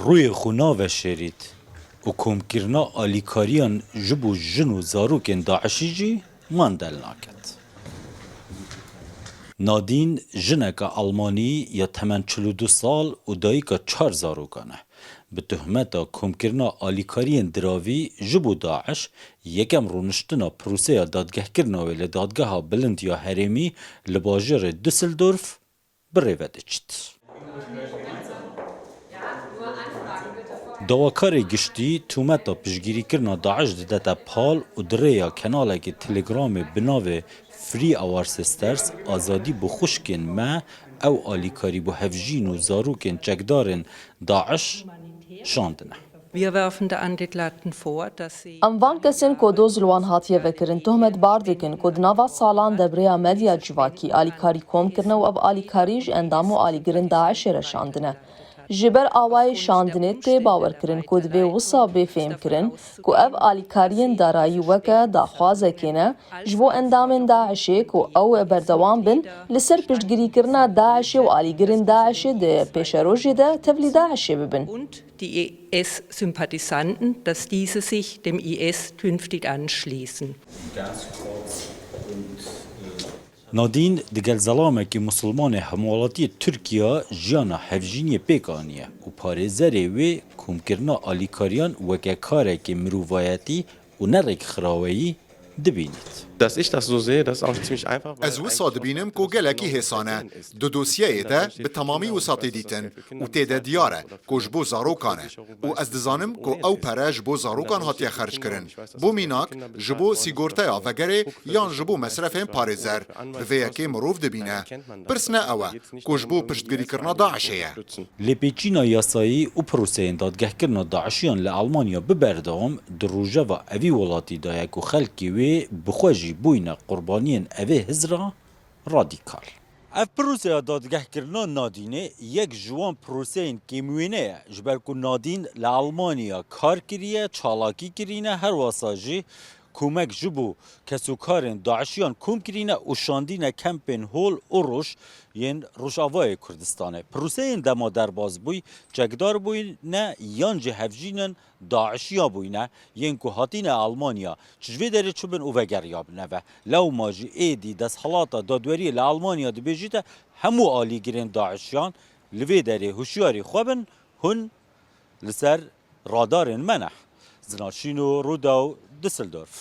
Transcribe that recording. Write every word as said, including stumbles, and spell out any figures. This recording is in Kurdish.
Rûyê xwe naveşêrît û komkirina alîkariyan ji bo jin û zarokên DAIŞî jî mandel naket. Nadîn jineke Almanî ya temen çil û du sal û dayika çar zarokan e. Bi tohmeta komkirina alîkariyên diravî ji bo DAIŞ, yekem rûniştina proseya dadgehkirina wê li Dadgeha Bilind ya Herêmî li bajêrê Düsseldorf bi rê ve diçit. Dawakarê giştî tûmeta piştgirîkirina DAIŞ didete pal û di rêya kenalekî Telegramê bi navê Free Our Sisters, Azadî bo xwişkên me, ew alîkarî bo hevjîn û zarokên çekdarên DAIŞ şandine. Wir werfen der Andeklaten vor, dass sie Em van kesên ku doz li wan hatiye vekirin tohmetbar dikin ku di nava salan de bi rêya medya civakî alîkarî kom kirine û ev alîkarî ji endam û alîgirên DAIŞê re şandine. Ji ber awayê şandinê tê bawerkirin ku divê wisa bê fêmkirin ku ev alîkariyên darayî weke daxwazekê ne ji bo endamên DAIŞê ku ew berdewam bin li ser piştgirîkirina DAIŞê û alîgirên DAIŞê di pêşerojê de tevlî DAIŞê bibin. Und die I S-Sympathisanten, dass diese sich dem I S künftig anschließen. Nadîn digel zelamekî misilmanê hemwelatiyê Tirkiye jiyana hevjîniyê pêk aniye û parêzerê wê komkirina alîkariyan weke karekê mirovayetî û ne rêkxiraweyî dibînît. Dass ich das so sehe, das ist auch ziemlich einfach, weil Ez wisa dibînim ku gelekî hêsan e. Di dosyeyê de bi temamî wisa tê dîtin û tê de diyar e ku ji bo zarokan e. Û ez dizanim ku ew pere ji bo zarokan hatiye xerc kirin. Bo mînak, ji bo sîgorteya vegerê yan ji bo mesrefên parêzer. Bi vê yekê mirov dibîne. Pirs ne ew e ku ji bo piştgirîkirina DAIŞê ye. Lêpêçîna yasayî û proseyên dadgehkirina DAIŞiyan li Almanya bi berdewam di rojeva evî welatî de ye ku xelkê wê bi xwe jî bûyne qurbaniyên evê hizra radîkal. Ev proseya dadgehkirina Nadînê yek ji wan proseyên kêmwêne ye, ji ber ku Nadîn li Almanya kar kiriye, çalakî kirîne, her wasa jî komek ji bo kesûkarên DAIŞiyan kom kirîne û şandîne kempên hol û roj yên Rojavayê Kurdistanê. Proseyên dema derbazbûyî, çekdar bûyîne yan jî hevjînên DAIŞiya bûyîne, yên ku hatîne Almanya, çi ji vê derê çûbin û vegeriyabine ve. Lewma jî êdî desthelata dadweriyê li Almanya dibêjîte, hemû alîgirên DAIŞiyan li vê derê hişyarî xwe bin, hûn li ser radarên me ne. Zina Şîno, Rûdaw, Düsseldorf.